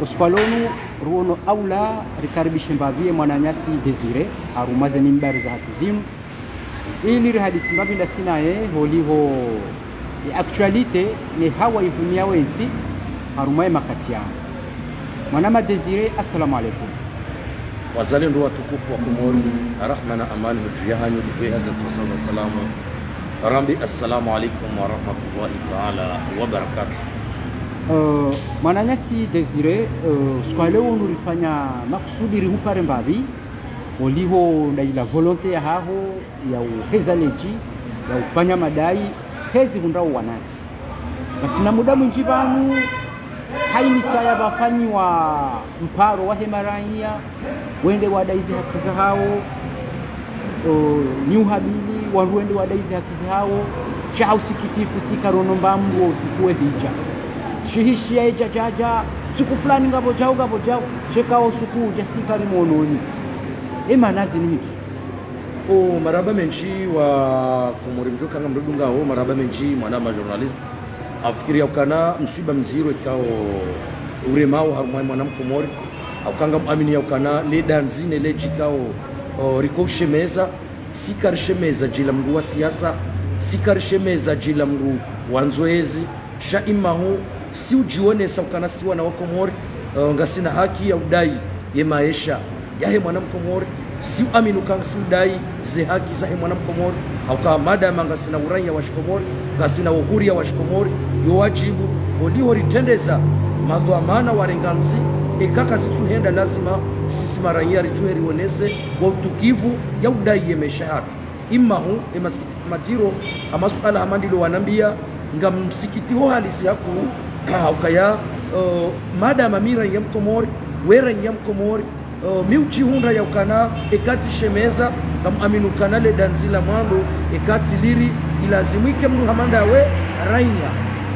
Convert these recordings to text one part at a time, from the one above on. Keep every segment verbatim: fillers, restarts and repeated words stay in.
Usiku wa leo unu, ruono aula rikaribishe mbapvi ye mwananyasi Désiré, harumwa ze mimbari za hatru zinu, ili rihadisi mbapvi ndasi naye, holiho ye actualité, ne hawa ivumiao ye ntsi, harumwa ye makati yanu. Mwanama Désiré, assalamu alaikum. Wazalendo watukufu wa Komori, rahma na amani hudju yahanyu, dikwe haza tusaza salamu. Rambi, assalamu alaikum wa rahmatullahi ta'ala wa barakatuh. Eh, mwananyasi Désiré, eh, usiku wa leo unu rifanya makusudi rihupare mbapvi, holiho nda ila volonté yahaho ya uheza ledji, ya ufanya madai, hezi hundra uwanantsi. Ngasina muda mwindji pvanu, hainisa ya pvafanyiwa mparo wahe maraiya, wende wadai ze haki zahawo, o, ni uhabili, wandru wende wadai ze haki zahawo, sha usikitifu sika rono mba mndru wo usiku we hidja. Shihishiya ye djadjadja, siku fulani ngapvo djau, ngapvo djau, sheka wo usiku udja sika rimononi. Ye mana zinu hindri? O, marahaba mendji wa Komori mdjo kanga mdodunga o, marahaba mendji mwanama journaliste. Afikiri ya ukana mswiba mdziro ikao uremao harumwa mwana Mkomori. Au kanga muamini ya ukana le dandzi ne ledji ikao, o, riko ushemeza, sika rishemeza djila mndru wa siasa, sika rishemeza djila mndru wa nzoezi, sha imahu, si udjionesa ukana si wana wa Komori, eh, ngasina haki ya udai ye maesha yahe mwana Mkomori, si uamini ukana si udai ze haki zahe mwana Mkomori, hauka madama ngasina uraiya wa Shikomori, ngasina uhuriya wa Shikomori, yo wadjibu, holiho ritrendeza madhwamana warenga ntsi, eka kazitsuhenda lazima, sisi maraiya ridjuhe rionese, wa utukivu ya udai ye maesha yahatru. Imahu, ye masikitifu madziro, ha masuala hama ndilo wanambia, ngamsikitiho halisi hakuu, ha ukaya, eh, madama mi raiya Mkomori, we raiya Mkomori, eh, mi udjihundra ya ukana, eka tsishemeza, ngamuamini ukana le dandzi la mwando, eka tsiliri, ilazimu ike mndru hama ndawe, raiya,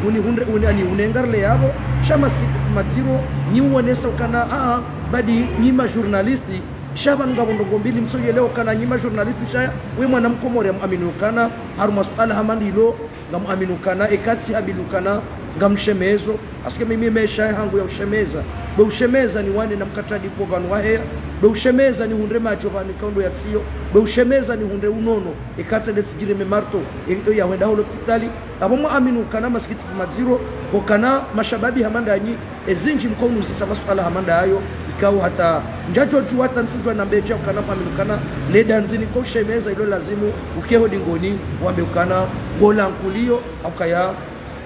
unihundre, uni, ani, unengarle yapvo, sha masikitifu madziro, ni uonesa ukana, aa, badi, ni majournaliste, sha pvanu ngapvo ndrongoo mbili mtsoyelewa ukana nyi majournaliste sha ya, we mwana Mkomori ya muamini ukana, harumwa suala hama ndilo, ngamuamini ukana, eka tsihabili ukana, ngamshemezo, asuke mimi maesha yahangu ya ushemeza, be ushemeza niwane na mkatra dipo pvanu waheya, be ushemeza nihundre madjo pvanu ikao ndo yatsiyo, be ushemeza nihundre unono, eka tsende tsidjireme marto, e, e, ya hwenda ho lopitali, apvo muamini ukana masikitifu madziro, ukana mashababi hama ndanyi, ezindji mko unuzisa masuala hama ndayo, ikao hata ndjadjodjuwa hata ntsudjuwa nambe dje ukana muamini ukana le dandzi niko ushemeza ilo lazimu ukeho dingoni wambe ukana ngola nkuliyo, haukaya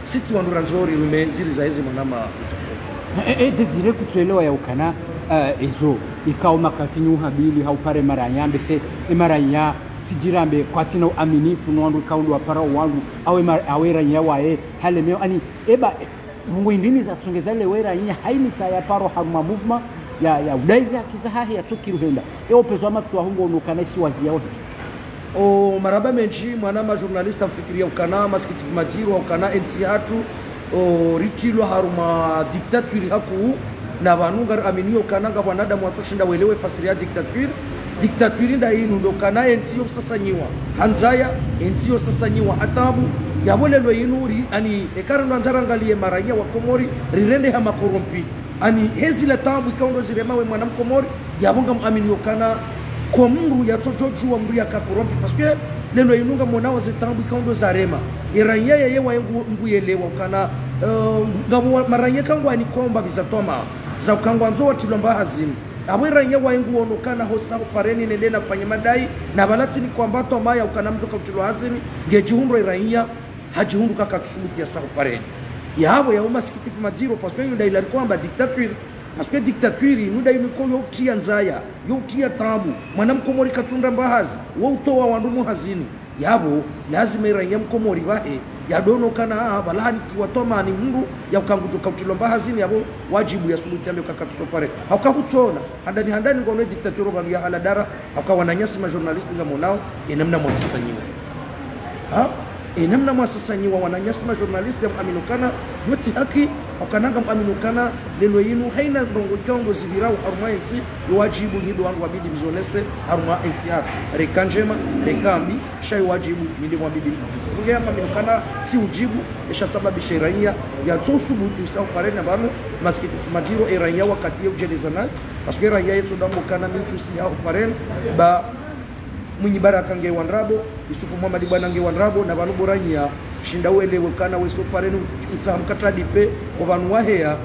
sitsi wandru randzo rirume ziri za ezi mwanama. E, e, Désiré kutsuelewa ya ukana, eh, ezo, ikao makati ni uhabili, haupare maraiya, mbese, e maraiya, tsidjirambe, kwatsina uaminifu, no wandru ikao ndo wapara wandru, awe ma-, awe raiya waye, halemeo, ani, eba, Mungu indrini za tsongeza le wera inya hainisa ya paro harumwa mouvement ya, ya udai ze haki zahahe ya tsoki ruhenda. E opezwa matso wa hungo unukana isi wazi ya ohi. O marahaba mendji, mwanama journaliste amfikiri ya ukana, masikitifu madziro ya ukana, entsi yahatru, o ritrilwa harumwa dictature hakuu, na pvanu ngari amini ya ukana, ngapvo wanadamu watsoshinda welewe fasiri ya dictature, Dictature nda inu ndo kana entsi yo usasanyiwa ha ndzaya, entsi yo usasanyiwa ha tabu. Yapvo lelo inu ri, ani, eka ri ndo andza rangaliye maraiya wa Komori, rirende ha makorompi. Ani, hezi la tabu ikao ndo zirema we mwana Mkomori, yapvo ngamuamini yo kana ko mndru yatsodjodjuwa mndru yaka korompi. Parce que lelo inu ngamonao ze tabu ikao ndo zarema. Eraiya yeye waye ngu, ngu yelewa ukana, eh, ngapvo wa, maraiya kangwani komba pvi za toma. Za ukangwandzo watrilwa mba hazini. Apvo eraiya waye nguono kana hosa upareni nende nafanye madai, na pvala tsini kwamba twamaya ukana mndru kautrilwa hazini, ngedjihundru eraiya, hadjihundru kakatsusubuti yasa upareni. Yapvo ya umasikitifu madziro, parce que inu nda ila rikwamba dictature, parce que dictature, inu nda inu ko yo utriya ndzaya, yo utriya tabu, mwana Mkomori katsundra mba hazi, wo utowa wandru mu hazini. Yapvo, lazima eraiya Mkomori pvahe, yadono kana, ah, pvala hanikiwa twamani mndru, ya ukangudjo kautrilwa mba hazini yapvo, wadjibu yasubuti yambe kakatsuso pare. Hauka hutsona, handani handani ngono dictature pvanu ya haladara, hauka wananyasi majournaliste ngamonao, enamna mwasasanyiwa. Ha? Enamna mwasasanyiwa wananyasi majournaliste ya muamini ukana, yo tsi haki, Hauka ngamwamini ukana leo inu haina ndrongoo ikao ndo zipvirao harumwa entsi, yo wadjibu nyi ndo wandru wabidi mzonese harumwa entsi yahatru. Reka ndjema, reka mbi, sha yo wadjibu nyi ndo mwabidi mzonese. Ngamwamini ukana tsi udjibu, esha sababisha eraiya yatso usubuti usa upareni pvanu, masikitifu madziro eraiya wakati ye udjeleza nayo, parce que eraiya yetso dambo kana mi ntsusi ya upareni, ba Mwinyi Baraka nge wa ndrabo, Yusufu Muhammad Bwana nge wa ndrabo, na pvanu bo raiya, shinda uelewe ukana wesa upareni utsaha mkatadi pvo pvanu waheya,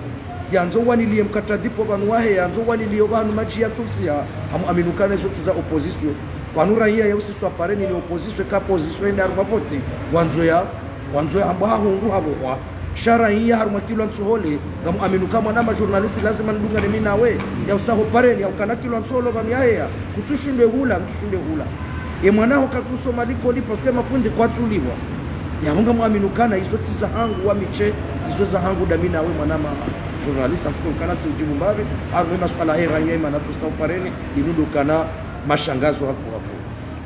yandzo waniliye mkatadi pvo pvanu waheya, yandzo waniliye pvanu madji yatsusiha, ngamwamini ukana izo tsi za opposition. Pvanu raiya ya usiswa pareni ni opposition, ka opposition enda harumwa voti, wandzo ya wandzo ya hambwa hahundru hapvohwa. Sha raiya harumwa kilwa ntsohole, ngamwamini uka mwanama journaliste lazima nidungane mi nawe, ya usa upareni, ya ukana kilwa ntsohole pvanu yaheya, kutsushindwe hula, kutsushindwe hula. Ye mwana ho katsusoma likoli, parce que mafundi kwatsuliwa. Yapvo ngamwamini ukana izo tsi zahangu wa mi she, izo zahangu dami nawe mwanama journaliste, mfuko ukana tsi udjibu mbapvi, harumwa maswala he raiya imana tsusa upareni, inu ndo ukana mashangazo haku haku.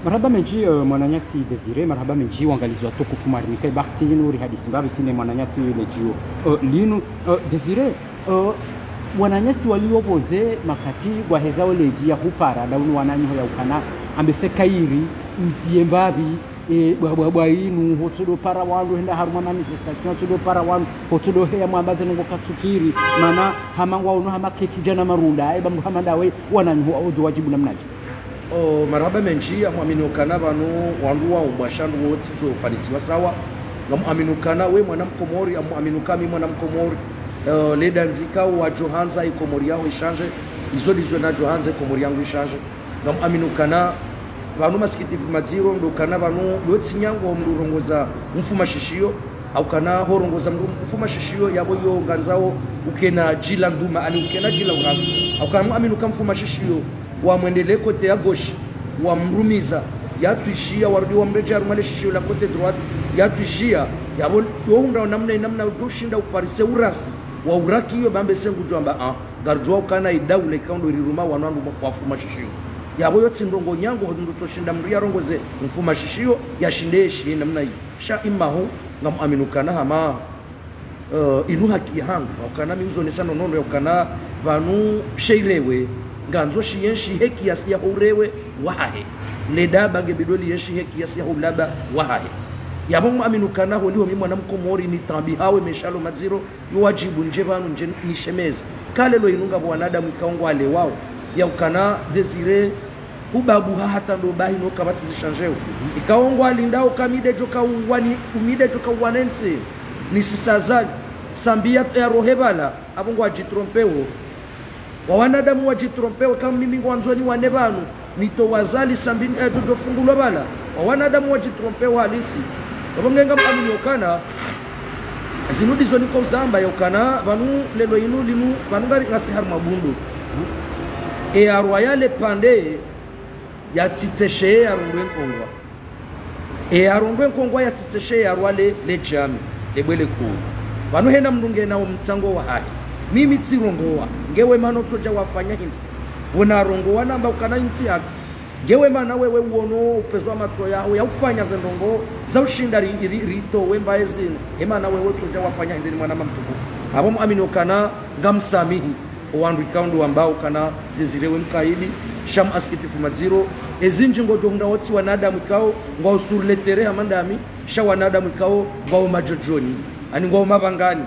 Marahaba mendji, eh, mwananyasi Désiré, marahaba mendji, wangalizi watukufu, mwarimika ibahati yinu rihadisi mbapvi si ne mwananyasi ledjio. Eh, linu, eh, Désiré, eh, wananyasi waliyo pvondze makati ngwahezao ledji ya hupara, ndaunu wananyaho ya ukana, ambe se kayiri, mziye mbapvi, eh, bwa, bwa, bwa inu, hotsodo para wandru, henda harumwa manifestation, hotsodo para wandru, hotsodo heya mwamba ze ndrongoo katsukiri, mana hama ngwaono hama ketsu djana marunda, eh, ba mndru hama ndawe, wananyaho, ojo wadjibu namnadje. O, marahaba mendji, ngamwamini ukana pvanu wandru wa umbwasha ndrongoo tsi zo fanisiwa sawa. Ngamwamini ukana we mwana Mkomori, ngamwamini uka mi mwana Mkomori. Eh, le dandzi ikao wadjo handza Ikomori yaho ishanje, izo ndizo nadjo handza Ikomori yangu ishanje. Ngamwamini ukana pvanu masikitifu madziro, ndo ukana pvanu yo tsi nyango mndru urongoza mfuma shishiyo, hauka na horongoza mndru mfuma shishiyo, yapvo yo ngandzao ukena djila nduma, ani ukena djila urasi. Hauka ngamwamini uka mfuma shishiyo, wamwendele côté ya gauche, wamrumiza, yatsuishiya, warudi wamredjeya harumwa le shishiyo la côté droite, yatsuishiya, yapvo yo hundra namna, namna udjo shinda uparise urasi, wa uraki iyo bambe se ngudjo amba, ah, ngaridjuwa ukana idaula ikao ndo iriruma wanu wandru mfuma shishiyo. Yapvo yo tsi ndrongoo nyango, ho ndo tso shinda mndru yarongoze mfuma shishiyo, yashinde yeshiye namna iyo. Sha imaho, ngamwamini ukana hama, eh, inu haki yahangu, ukana mi uzonesa nonono ya ukana pvanu she irewe, ngandzo shiyenshi he kiasi ya ho urewe wahahe. Le daba nge bidi liyenshi he kiasi ya ho ulaba wahahe. Yapvo ngamwamini ukana holiho mi mwana Mkomori nitaabihawo meshalo madziro, yo wadjibu ndje pvanu ndje nishemeze. Ka leo inu ngapvo wanadamu ikao ngwalewao, ya ukana Désiré, hubabuha hata ndo bahi no kapvatsi zishanjeo. Ikao ngwalindao ka mi ndedjo ka uwani, mi ndedjo ka uwana entsi. Nisisazali, Sambi ya, ya rohe pvala, apvo ngwadjitrompewo. Wa wanadamu wadjitrompewo, ka mimi ngwandzo niwane pvanu, nitowe Azali Sambi, eh, ndodjo fungulwa pvala. Wa wanadamu wadjitrompewo halisi. Apvo nge ngamwamini ukana, zinu ndizo niko uzamba ya ukana, pvanu leo inu linu, pvanu ngari ngasi harumwa bundu. E arwa yale pande, yatsitseshe yarundwe nkongwa. E yarundwe nkongwa yatsitseshe yarwa le, le djami, le bwele kuu. Pvanu hena mndru ngena wo mtsango wahahe. Mimi tsirongowa, nge we mana utsodja wafanya hindri. Wona arongowa namba ukana intsi yake. Nge we mana wewe uono upvezwa matso yaho, ya ufanya ze ndrongoo, za ushinda ri, ri, ritowe mbaye zinu. He mana wewe utsodja wafanya hindri ni mwanama mtukufu. Apvo ngamwamini ukana, ngamsamihi. O wandru ikao ndo wambao ukana Désiré we mkaidi, sha masikitifu madziro, ezindji ngodjo hundra wo tsi wanadamu ikao, ngwao sur le terrain hama ndami, sha wanadamu ikao, ngwao madjodjoni, ani ngwao mapvangani.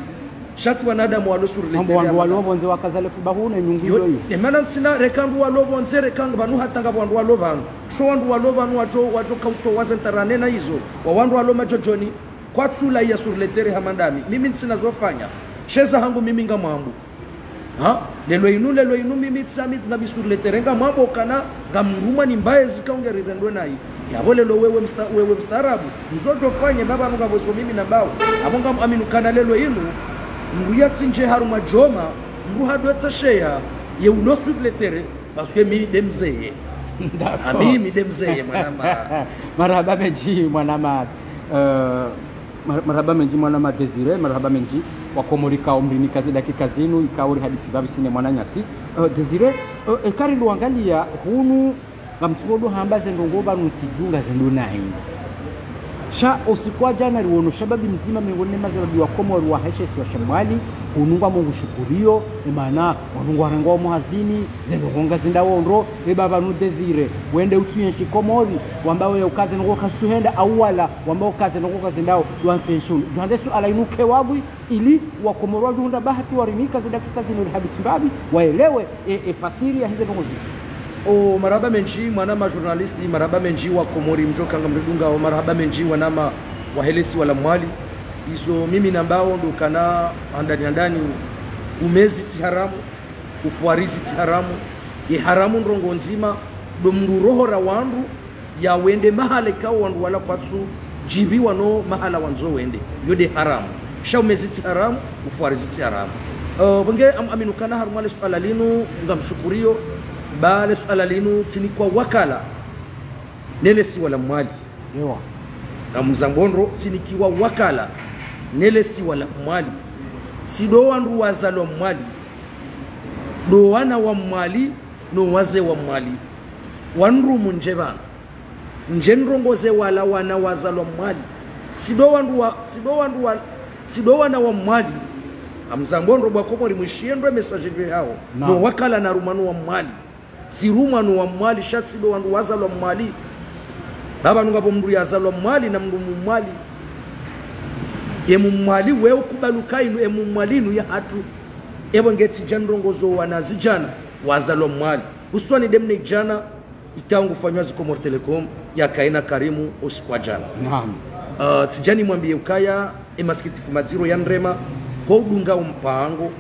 Sha tsi wanadamu walo sur le terrain hama ndami. Mambo wandru walo pvondze wakaza le fuba hunu, nyungu iyo iyo. Ne mana ntsina reka wandru walo pvondze, reka pvanu hata ngapvo wandru walo pvanu. Sho wandru walo pvanu wadjo, wadjo kautowa ze ntarane na izo. Wa wandru walo madjodjoni, kwatsula iya sur le terrain hama ndami. Mimi ntsina zofanya. She zahangu mimi ngamwambo. Ha? Leo inu, leo inu mimi tsami ngami sur le terrain ngamwambo ukana ngamrumwa ni mbaye zikao nge rirendwe nayi. Yapvo leo wewe msta-, wewe mstaarabu. Ntsodjo fanye na pvanu ngapvo zo mimi nambao. Apvo ngamwamini ukana leo inu. Mndru yatsindje harumwa djoma. Mndru hadwetsa sheya. Ye ulo sur le terrain. Parce que mi nde mzeye. D'accord. Ah, mi, mi nde mzeye, mwanama. Marahaba mendji, mwanama, eh, Mar-, marahaba mendji mwanama Désiré, marahaba mendji wakomori ikao mrinika ze dakika zinu, ikao rihadisi mbapvi si ne mwananyasi. Eh, Désiré, eh, eka rilwangaliya hunu, ngamtsukodo hamba ze ndrongoo pvanu ntsidjunga ze ndrongoo nayi. Sha, o usiku wa djana riwono shababi mdzima miongoni ne mashababi wakomori wahe she isiwa sha Mwali, Unu ngwamshukuriyo, emana, wanu ngwarengwa omo hazini, ze ndrongoo ngazendao ndro, eba pvanu Désiré, wende utsuye nshi Komori, wamba we ukaze ndrongoo kazitsuhenda, au wala, wamba ukaze ndrongoo kazendao, ndo wantsuye nshi unu. Ndo hande suala inu kewagwi, ili Wakomori wadjuhundra bahati warimika ze dakika zinu ili habisi mbapvi, waelewe, e, e fasiri ya hize ndrongoo zinu. O, marahaba mendji, mwanama journaliste, marahaba mendji Wakomori mdjo kanga mridungao, marahaba mendji wanama wahe lesiwa la Mwali. Izo mimi nambao ndo ukana handani handani, umezi tsi haramu, ufwarizi tsi haramu, ye haramu ndrongoo ndzima, ndo mndru urohora wandru, ya wende mahala ikao wandru wala kwatsu djibiwa no mahala wandzo wende. Yo nde haramu. Sha umezi tsi haramu, ufwarizi tsi haramu. Eh, pvwenge am-, amini ukana harumwa le suala linu, ngamshukuriyo, ba le suala linu, tsinikwa wakala, ne lesiwa la Mwali. Ewa. Ngamzambo ndro, tsinikiwa wakala, ne lesiwa la Mwali. Tsi ndo wandru wazalwa Mwali. Ndo wana wa Mwali, no wazee wa Mwali. Wandru mundje pvanu. Ndje ndrongoze wala wana wazalwa Mwali. Tsi ndo wandru wa, tsi ndo wandru wa, tsi ndo wana wa Mwali. Ngamzambo ndro bwa Komori mwishiye ndro message ndjo hao. Naam. No wakala na rumwa no wa Mwali. Tsi rumwa no wa Mwali, sha tsi ndo wandru wazalwa Mwali. Ba pvanu ngapvo mndru yazalwa Mwali na mndru mumwali. Ye mumwali we ukubali uka inu, ye mumwali inu ya hatru. Epvo nge tsidja ndrongozo wanazidjana wazalwa Mwali. Uswani nde mnaidjana, ikao ngufanywa zi Comores Telecom, ya Kaina Karimu usiku wa djana. Naam. Ah, tsidja nimwambiye ukaya, e masikitifu madziro ya ndrema, kwa udunga umpango,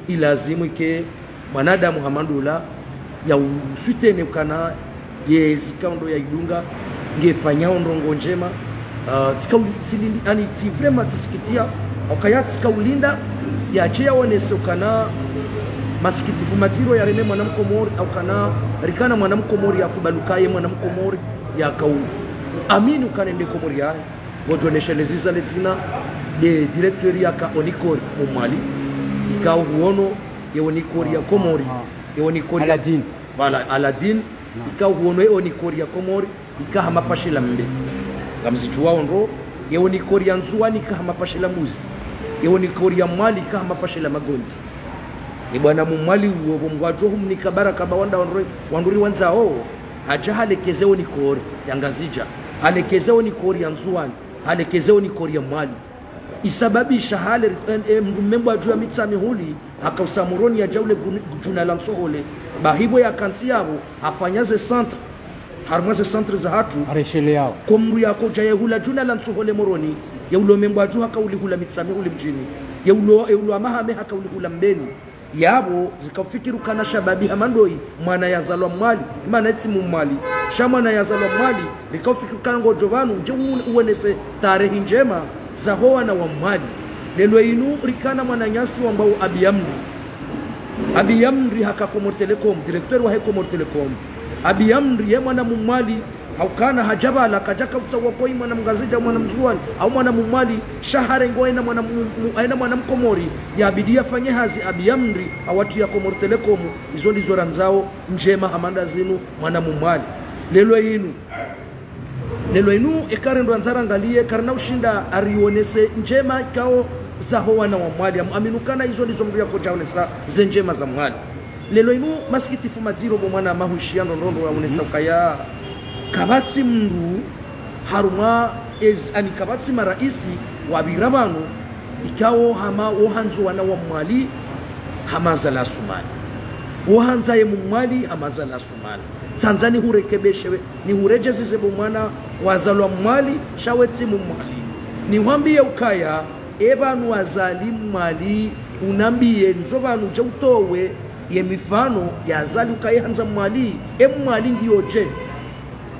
ilazimu ike mwanadamu hama ndula, ya uswitene ukana, ye zikao ndo ya idunga, ngefanyao ndrongo ndjema, ah, tsika uli-, tsilindi, ani tsi vraiment tsisikitia, ukaya tsika ulinda, yadje yaonese ukana masikitifu madziro yareme mwana Mkomori, au kana rikana mwana Mkomori yakubali uka ye mwana Mkomori yakao amini ukana nde Komori yahe. Ngodjo neshelezeza le dzina nde directeur yaka Onicor Mwali, ikao huono ye Onicor ya Komori, ye Onicor ya Aladine. Voilà, Aladine, naam, ikao huono ye Onicor ya Komori, ika hama pashe la mbe. Ngamzidjuwao ndro, ye Onicor ya Ndzuwani ika hama pashe la mbuzi. Ye Onicor ya Mwali ika hama pashe la magondzi. Ni bwana mumwali uwo, pvo mngwadjo humnika baraka ba wandru wandru, wandru riwandzao, hadja halekeze Onicor ya Ngazidja, halekeze Onicor ya Ndzuwani, halekeze Onicor ya Mwali. Isababisha hale, e, e, mndru mme mbwa dju ya Mitsamihuli, haka usa Moroni yadja ule gun-, djuna la Ntsohole. Ba hipvo yakantsi yapvo, hafanya ze centre. Harumwa ze centre za hatru. Aresheleyao. Ko mndru yakodja yehula djuna la Ntsohole Moroni, yeulo mme mbwa dju haka ulihula Mitsamihuli mdjini. Yeulo, yeulo wa Mahame haka ulihula Mbeni. Yapvo, rika ufikiri ukana shababi hama ndoyi, mwana yazalwa Mwali, mana tsi mumwali. Sha mwana yazalwa Mwali, rika ufikiri ukana ngodjo pvanu, udje u-, uonese tarehi ndjema zaho wana wa Mwali. Leo inu rikana mwananyasi wambwao Abi Amri. Abi Amri haka Comores Telecom, directeur wahe Comores Telecom. Abi Amri ye mwana mumwali, hau kana hadja pvala, kadjaka utsaha uka ye mwana Mngazidja, mwana Mndzuwani, au mwana mumwali, sha harengwa ena mwana mu-, mu-, ena mwana Mkomori, yabidi yafanye hazi Abi Amri, hawatru ya Comores Telecom, izo ndizo randzao, ndjema hama nda zinu, mwana mumwali. Leo inu. Leo inu, eka rendo andza rangaliye, karina ushinda arionese ndjema ikao zaho wana wa Mwali, am-, amini ukana izo ndizo mndru yakodja onesa ze ndjema za Mwali. Leo inu masikitifu madziro bo mwana mahuishiya ndrongoo ndrongoo ya unesa ukaya kapvatsi mndru harumwa ezi, ani kapvatsi maraisi wapvira pvanu ikao hama wo handzo wana wa Mwali hama Azali Assoumani. Wo handza ye mumwali hama Azali Assoumani. Tsandza nihurekebeshe, nihuredjezeze bo mwana wazalwa Mwali, sha we tsi mumwali. Nihwambiye ukaya, e pvanu Azali Mwali, unambiye ndzo pvanu udje utowe ye mifano ya Azali ukaya handza Mwali, e Mwali ngiyo dje.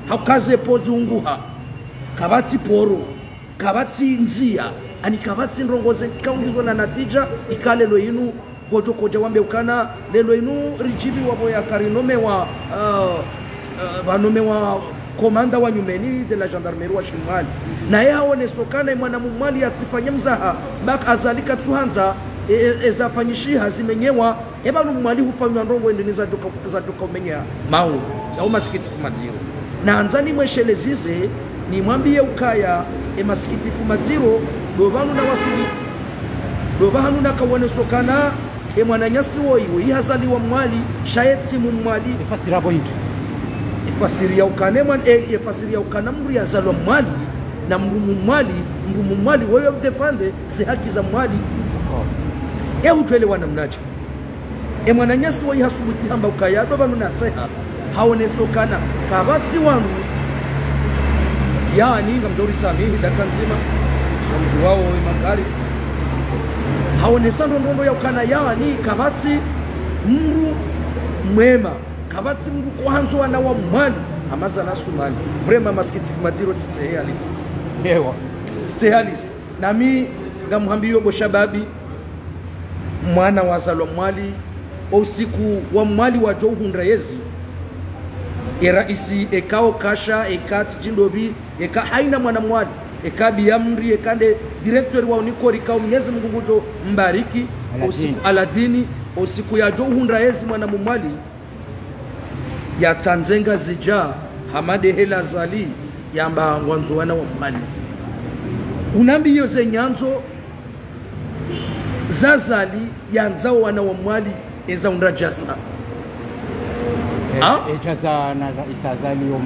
Hauka ze pvo ziunguha, kapvatsi poro, kapvatsi ndziya, ani kapvatsi ndrongoo ze ikao ngizo na natija, ika leo inu, ngodjo kodja wambe ukana, leo inu ridjibiwa pvo yaka rinomewa, ah, ah, pvanomewa komanda wa nyumeni de la gendarmerie wa Shimwali. Naye haonesa ukana ye mwana mumwali yatsifanye mzaha, baka Azali katsuhandza, e, e, eza fanyishiha zimenyewa, e pvanu Mwali hufanywa ndrongoo ende ni zadjoka, zadjoka umenya mau, ya umasikitifu madziro. Nandza nimweshelezeze, nimwambiye ukaya, e masikitifu madziro, ndo pvanu na wasuli. Ndo pvahanu naka woneso ukana, e mwananyasi woyi, woyi hazaliwa Mwali, sha ye tsi Mmwali. Efasiri yapvo hindri? Efasiri ya ukana, e mwan-, e, efasiri ya ukana mdru yazalwa Mwali, na mdru Mmwali, mdru Mmwali, woyi udéfendre ze haki za Mwali. D'accord. E hutwelewa namnaje? E mwananyasi woyi hasubuti hamba ukaya ndo pvanu natseha. Haoneso ukana kapvatsi wandru, yaani, ngamdjo risamihi, dakika ndzima, ngamdjuwao e magari. Haonesa ndrongoo ya ukana, yaani, kapvatsi mdru mwema, kapvatsi mdru kohandzo wana wa Mwali, hama Azali Assoumani. Vraiment, masikitifu madziro, tsitsehe halisi. Ewa. Tsitsehe halisi. Nami ngamhambiyo bo shababi, mwana wazalwa Mwali, o usiku wa Mwali wadjo uhundra yezi. E raisi, eka o kasha, eka tsi djindopvi, eka haina mwana Mwali, eka biamri, eka nde directeur wa Onicor, eka o Mnyezi Mungu ngudjo mbariki, o usiku Aladini, o usiku yadjo uhundra yezi mwana Mmwali, yatsandze Ngazidja, hama nde hela Azali, yamba ngwandzo wana wa Mwali. Unambiyo ze nyandzo za Azali yandzao wana wa Mwali, eza hundra Djaza. E, ha? E Djaza na raisi Azali yo,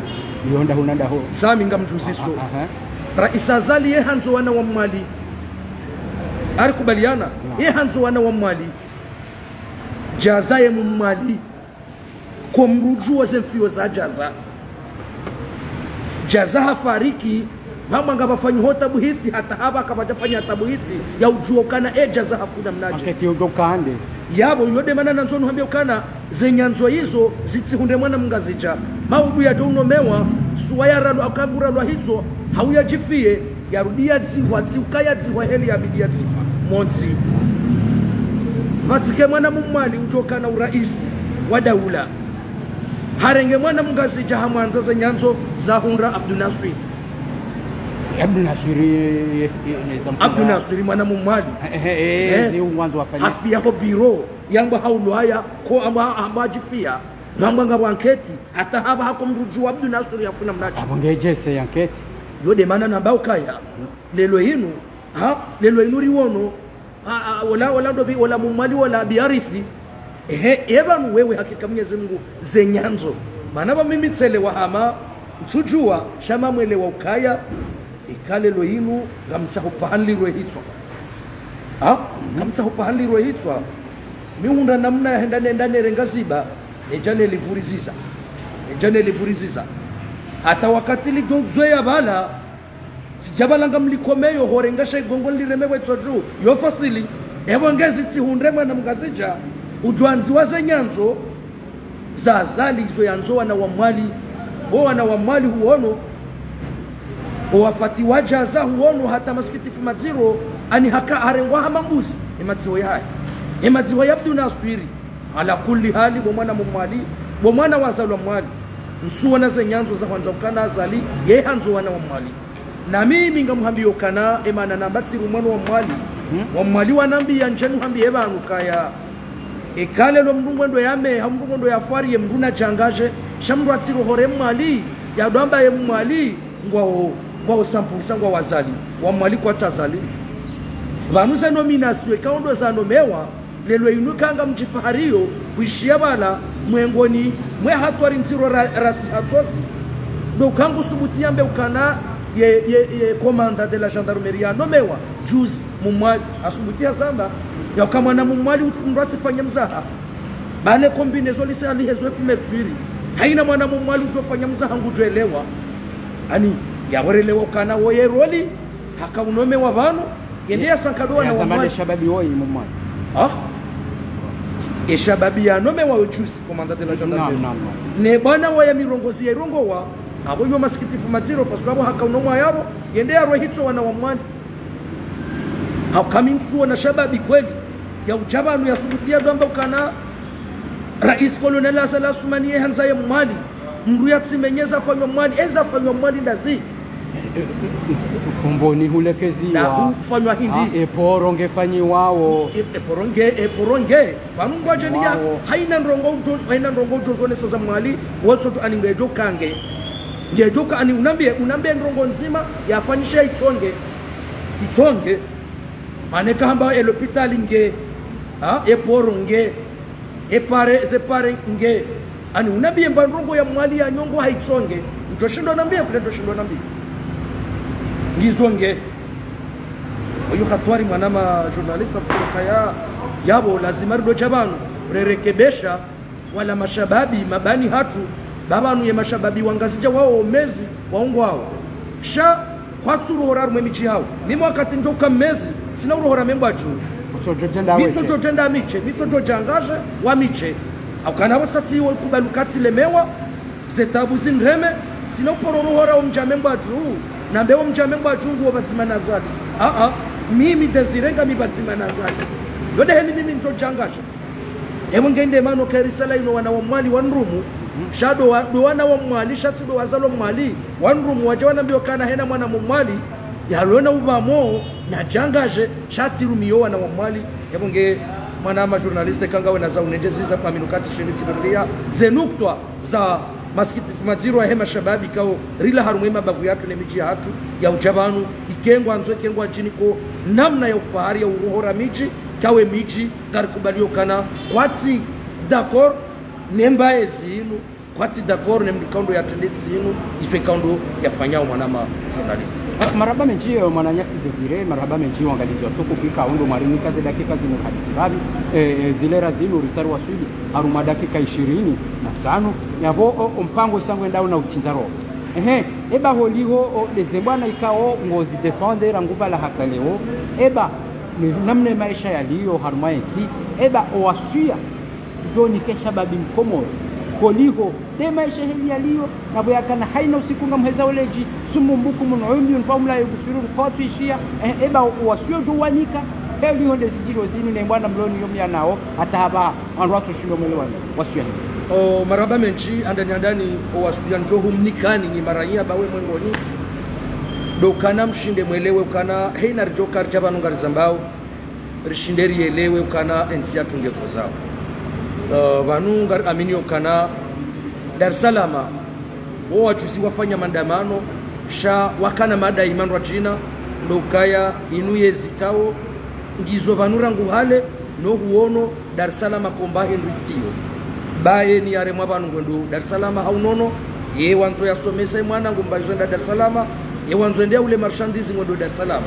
yo ndahu na ndahu. Sami ngamdjuziso. Aha, aha. Raisi Azali ye handzo wana wa Mwali. Arikubaliana? Naam. Ye handzo wana wa Mwali. Djaza ye Mmwali. Ko mdru udjuwa ze mfiyo za Djaza. Djaza hafariki, pvamwa ngapvafanyiho tabuhithi, hata hapva kapvadjafanyiha tabuhithi ya udjuwa ukana e Djaza hafu namnaje. Enquête yo ndo kande. Yapvo, yo nde mana nandzo nuhambiye ukana ze nyandzo izo zitsihundre mwana Mngazidja. Maudu yadjo unomewa, suwa yaralwa, akaguralwa hitso, hau yadjifiye, yarudi yadzihwa, tsi uka yadzihwa heli yabidi yadzihwa. Montsi. Pvatsike mwana Mmwali udjo kana uraisi wa daula. Harenge mwana Mngazidja hamwandza ze nyandzo zahundra Abdou Nasser. Abdou Nasser, eh, eh, eh, Abdou Nasser mwana Mmwali. Eh, eh, eh, eh, zi ungwandzo wafanya. Hafiya ho biro, yamba haulwaya, ko amba, amba adjifiya. Pvamwa ngapvo enquête, hata hapva hako mdru udjuwa Abdou Nasser yafu namnaje. Apvo ngedjese enquête. Yo nde mana namba ukaya. Lelo inu, ha? Lelo inu riwono, ha, ha, ola, ola ndopvi, ola Mmwali, ola biarithi. Ehe, e pvanu wewe hakika Mnyezi Mungu ze nyandzo. Mana pva mimi tselewa hama, ntsudjuwa, sha mwelewa ukaya, eka lelo inu, ngamtsaho pvaha nilirwe hitswa. Ha? Ngamtsaho pvaha nilirwe hitswa. Mi hundra namna ya henda nenda nerenga ziba, nedja nelivuriziza. Nedja nelivuriziza. Hata wakati lidjo udzoya pvala, tsidja pvala ngamlikomeyo, horenga sha igongo nilireme pvwetso dju, yo fasili. Epvo ngezi tsihundre mwana Mngazidja, udjo andziwa ze nyandzo, za Azali izo yandzo wana wa Mwali, wo wana wa Mwali huwono, o wafati wa Djaza huwono hata masikitifu madziro, ani haka harengwa hama mbuzi, e madziho yahahe. E madziho ya Abdou Nasser, ala kulli hali, bo mwana Mmwali, bo mwana wazalwa Mwali, ntsuwona ze nyandzo za hwandza ukana Azali, ye handzo wana wa Mwali. Na mimi ngamhambiyo ukana, e mana namba tsiri mwana wa Mwali. Hmm? Wa Mwali wanambiya ndje nuhambiye pvanu ukaya. Eka lelo mdru ngwendo yame, ha mdru ngwendo yafwari ye mdru nadjangadje, sha mdru atsiri hore Mwali, yadjo amba ye Mwali, ngwawo, ngwawo sampulisa ngwawo Azali, wa Mwali kwatsi Azali. Pvanu ze nomination, eka ondo zanomewa, lelo inu eka ngamdjifahariyo, kwishiya pvala, mwengoni, mwe hatwari ndziro ra-, rasi hatsozi. Ndo uka ngusubuti yambe ukana ye, ye, ye commandant de la gendarmerie yanomewa, juzi, Mmwali, asubuti yazamba, ya uka mwana Mmwali utsi mdru atsifanye mzaha. Pvale combinaison lise alihezo efu mercure. Haina mwana Mmwali udjofanya mzaha ngudjoelewa. Ani, yaworelewa ukana woye roli, haka unomewa pvanu, yende yasankadwa na zamani wa Mwali. Shababi woyi Mmwali. Ha? E shababi yanomewa yo juzi, commandant de la gendarmerie. Naam, naam, naam. Ne bwana waya mirongozi ya irongowa, apvo yo masikitifu madziro, parce que apvo haka unomwa yapvo, yende yarwe hitso wana wa Mwali. Hauka mi ntsuwona shababi kweli, ya udja pvanu yasubuti yadjo amba ukana, Rais Colonel Azali Assoumani ye handza ye Mwali, mdru yatsimenye eza fanywa Mwali, eza fanywa Mwali ndazi. Fumboni hulekeziwa. Na hufanywa hindri. Ah, eporo ngefanyiwawo. E-, eporo nge, eporo nge. Pvanu ngwadjeni ya, wawo. Haina ndrongoo udjo, haina ndrongoo udjo zonesa za Mwali, wotso tu ani ngedjo kange. Ngedjo ka ani unambiye, unambiye ndrongoo ndzima, yafanyishe itsonge. Itsonge. Mana eka hamba e lopitali nge, ha, e poro nge, e pare, ze pare nge. Ani unambiye mba ndrongo ya Mwali ya nyongo hayitsonge. Ntsoshindwa nambiye, kule ntsoshindwa nambiye. Ngizo nge. Oyo hatwari mwanama journaliste afuruka ya, yapvo lazima rido dja pvanu, rerekebesha, wala mashababi, mabani hatru, ba pvanu ye mashababi wa Ngazidja wao mezi, waungwao. Sha, kwatsu urohora harumwa emidji yawo. Mimi wakati ndjoka mezi, tsina urohora Membwadjuu. Mitso djodjenda miche, mitso djodjangaje, wa miche. Haukana wasati wo kubaluka tsilemewa, ze tabu zinireme, tsina uporo urohora omdji wa Membwadjuu. Nambe omdji wa Membwadjuu nguwo pvadzima na Azali. Aa, mimi Désiré ngami pvadzima na Azali. Yo ndeheni mimi ndjodjangaje. Epvo nge nde mana karisala inu wana wa Mwali wanrumu. Sha ndo wa, ndo wana wa Mwali, sha tsi ndo wazalwa Mwali. Wanrumu wadja wanambiwa kana hena mwana Mmwali, yalona upvamo, nadjangaje, sha tsirumiyo wana wa Mwali. Epvo nge mwanama journaliste kanga wena za unendjeziza kwa minu kati shini tsiburia. Ze nuktwa za masikitifu madziro yahe mashababi kao rila harumwa emabavu yatru ne midji yahatru, ya udja pvanu, ike ngwandzo, ike ngwadjiniko namna ya ufahari ya urohora midji, kawe midji, ngarikubaliyo kana, kwatsi d'accord, ne mbaye zinu, kwatsi d'accord, ne mdru ikao ndo yatrende zinu, izo ikao ndo yafanyao mwanama journaliste. Ah, marahaba mendji, eh, mwananyasi Désiré, marahaba mendji wangalizi wa Toko Afrika, undo mwarinika ze dakika zinu hadisi pvapvi, eh, eh, zilera zinu risari waswili, harumwa dakika ishirini na ntsanu, yapvo, o, o mpango isango endao na utsindza roho. Ehe, eba holiho, o, ndeze bwana ikao ngozi défendre rangu pvala hata leo, eba, ni namna maesha yaliyo harumwa entsi, eba owaswiya, ndjonike shababi Mkomori, holiho, nde maesha heli yaliyo, na pvo yakana haina usiku ngamheza oledji, summun bukmun umyun fahum la yubsirun, kwatsu ishiya, eh, eba owaswiya ndjowanika, holiho ndezi djiro zinu ne bwana mloni yo myanao, hata hapvaha, wandru watsu shindo mwelewane, waswiya. O, marahaba mendji, handani handani, owaswiya ndjohumnikani, nyi maraiya ba we mwengoni, ndo ukana mshinde mwelewe ukana, heyina ridjoka ridja pvanu ngarizambao, rishinde riyelewe ukana entsi yatru nge kozao. Eh, pvanu ngari amini ukana Dar es Salaam, wo wajuzi wafanya maandamano, sha wakana mada imandrwadjina, ndo ukaya inu yezi ikao, ngizo pvanu rangu hale, no huono, Dar es Salaam komba hindru itsiyo. Ba ye ni yaremwa pvanu ngwendo Dar es Salaam ha unono, ye wandzo yasomese mwana ngumba izo enda Dar es Salaam, ye wandzo ende yaule marchandise ngwendo Dar es Salaam,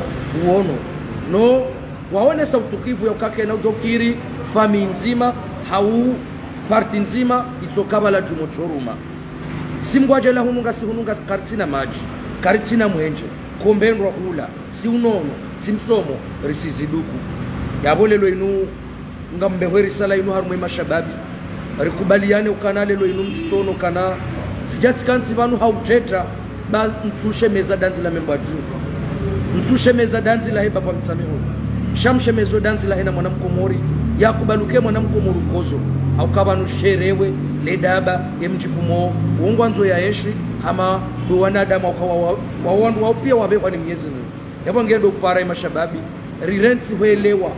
uono. No, waonesa utukivu ya ukake na udjokiri, famille ndzima, hau parti ndzima, itsoka pvala djumwa tsoruma. Si mngwadjela hunu ngasi hunu ngasi karitsina madji, karitsina mwenje, kombe ndrwa hula, si unono, si msomo, risiziduku. Yapvo lelo inu, ngambeho risala inu harumwa emashababi. Rikubaliane ukana lelo inu mtsitsono kana, tsidja tsikantsi pvanu ha uteta, ba ntsushemeza dandzi la Membwadjuu. Ntsushemeza dandzi lahe ba pvwa Mitsamihuli. Sha mshemezo dandzi lahe na mwana Mkomori. Yakubaluke mwana Mkomori ukozo. Hauka pvanu sherewe, le daba, ye mdjifumo, wo ngwandzo yaenshi, hama ndo wanadamu hauka wa, wa, wa, wandru wao pia wabehwa ni Mwenyezi Mungu. Yapvo ngendo upara emashababi, rirentsi hwelewa,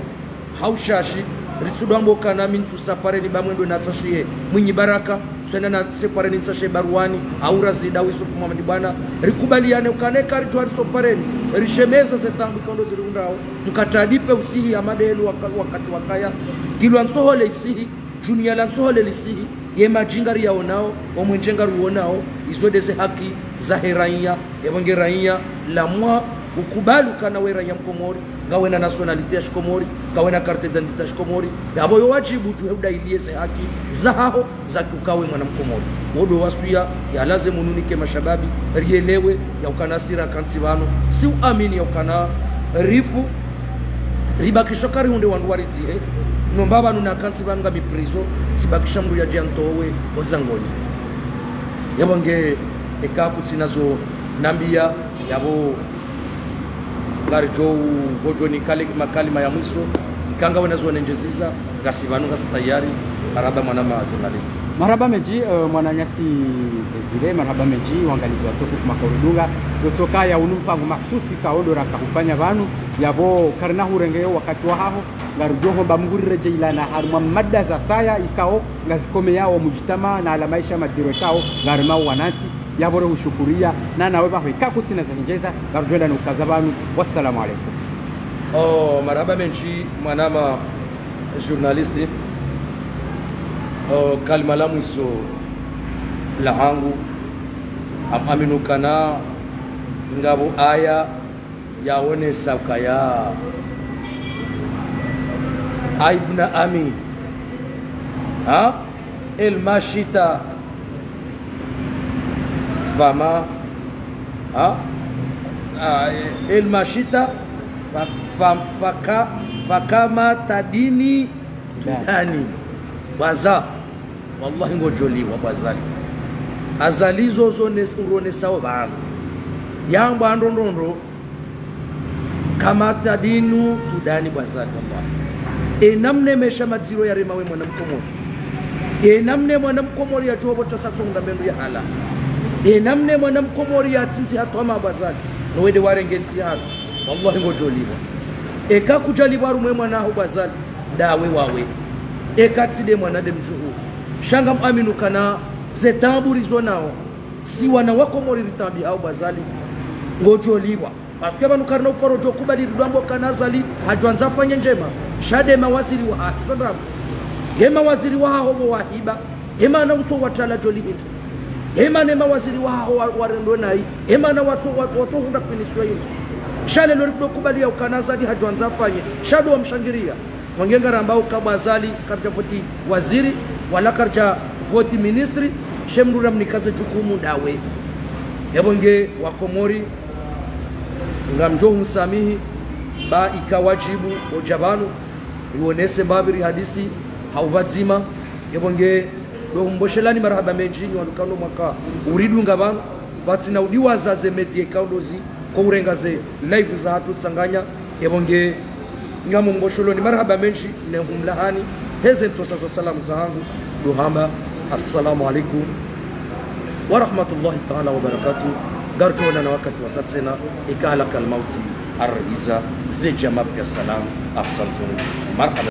ha ushashi, ritsudwambo kana mi ntsusa pareni ba mwendo natsashiye, Mwinyi Baraka, tswenda natse pareni ntsashiye Baruani, hau Razida, hau Yusuf Muhammad Bwana, rikubaliane ukana eka ridjo hariso pareni, rishemeza ze tambu ikao ndo zirihundrao, mkatadipe usihi ya madelu waka-, wakati wakaya, kilwa ntsohole isihi, djuniya la ntsohole lisihi, ye madji ngariyaonao, omwenje ngariuonao, izo ndeze haki zahe raiya, yapvo nge raiya, lamwa, ukubali ukana we raiya Mkomori, ngawe na nationalité ya Shikomori, ngawe na carte d'identité ya Shikomori, yapvo yo wadjibu djuhe udayiliye ze haki zahaho, za kiukawe mwana Mkomori. Wo ndo waswiya, yalaze mununike mashababi, riyelewe, ya ukana sira kantsi pvanu, si uamini ya ukana rifu, ribakisho karihundre wandru waridzihe, nomba pvanu nakantsi pvanu ngami prison, tsibakisha mndru yadje yantowe ozangoni. Yapvo nge eka kutsina zo nambiya, yapvo ngaridjo, ngodjo nikale makalima ya mwiso, ika ngawe na zo nendjeziza, ngasi pvanu ngasi tayari, marahaba mwanama journaliste. Marahaba mendji, eh, mwananyasi Désiré, marahaba mendji, wangalizi wa Toko Afrika mkoridunga, yotsoka ya unu mpango makhsusi ikao ndo raka hufanya pvanu, yapvo karina hurengeyo wakati wahaho, ngaridjo homba Mungu riredjeyi lana harumwa mada za saya ikao ngazikomeyao mujitama na ala maesha madziro ikao ngarimao wanantsi, yapvo rehushukuriya, na nawe pvaho ika kutsina za hindjeza, ngaridjo enda no ukaza pvanu. Wassalamu alaikum. Oh, marahaba mendji, mwanama journaliste. Oh, kalima la mwiso lahangu, am-, aminu kana ngapvo aya yaonesa ukaya, a ibna ami, ha? El mashita fama, ha? Ah, el mashita fa-, fa-, faka-, fakama tadini tudani. Bwaza. Wallahi ngodjoliwa bwazali. Azali zozo nes-, uronesa o pvanu. Yamba ndrongondro. Kama tadinu tudani bwazali, wallahi. E namna e maesha madziro yarema we mwana mkomori. E namna e mwana mkomori yadjo pvo tsa sa tsonga mendru ya hala. E namna e mwana mkomori yatsindzi hatwama bwazali. No wende warenge ntsi hanu. Wallahi ngodjoliwa. Eka kudjaliwa harumwa e mwana haho bwazali, ndawe wawe. Eka tsi nde mwana nde mdjuhu. Sha ngam aminu kana ze taabu rizo nao, si wana wa Komori ritaabiha o bwazali, ngodjoliwa. Parce que pvanu karina uparo djo kubali ridjwambo kana Azali hadjwandza afanye ndjema. Sha nde mawaziri wahahe, zo ndrabo. Nge mawaziri wahaho pvo wahiba. Hema na utso watala djoli hindri. Hema ne mawaziri wahaho wa-, warendo nayi. Hema na watso, wa-, watso hundra punition hindri. Sha lelo rikudo kubali ya ukana Azali hadjwandza afanye. Sha ndo wamshangiria. Wange ngaramba uka bwa Azali, si karidja voti waziri, wala karidja voti ministri, she mndru ramnika ze jukumu ndawe. Yapvo nge wa Komori, ngamdjo hunsamihi, ba ika wadjibu, odja pvanu, rionese mbapvi rihadisi, ha upvadzima, yapvo nge, ndo humboshelani marahaba mendji, nyi wandru kano mwaka uridunga pvanu, pvatsina udiwaza ze média ikao ndo zi, ko urenga ze live zahatru tsanganya, yapvo nge, ngamumbosholo ni marahaba mendji, ne humlahani, heze ntrosa za salamu zahangu, ndo hamba, assalamu alaikum wa rahmatullahi ta'ala wa barakatuh, ngaridjo onana wakati wasa tsena, ika malakal mauti, arihiza, ze djama pia salamu, ahsantum, marahaba.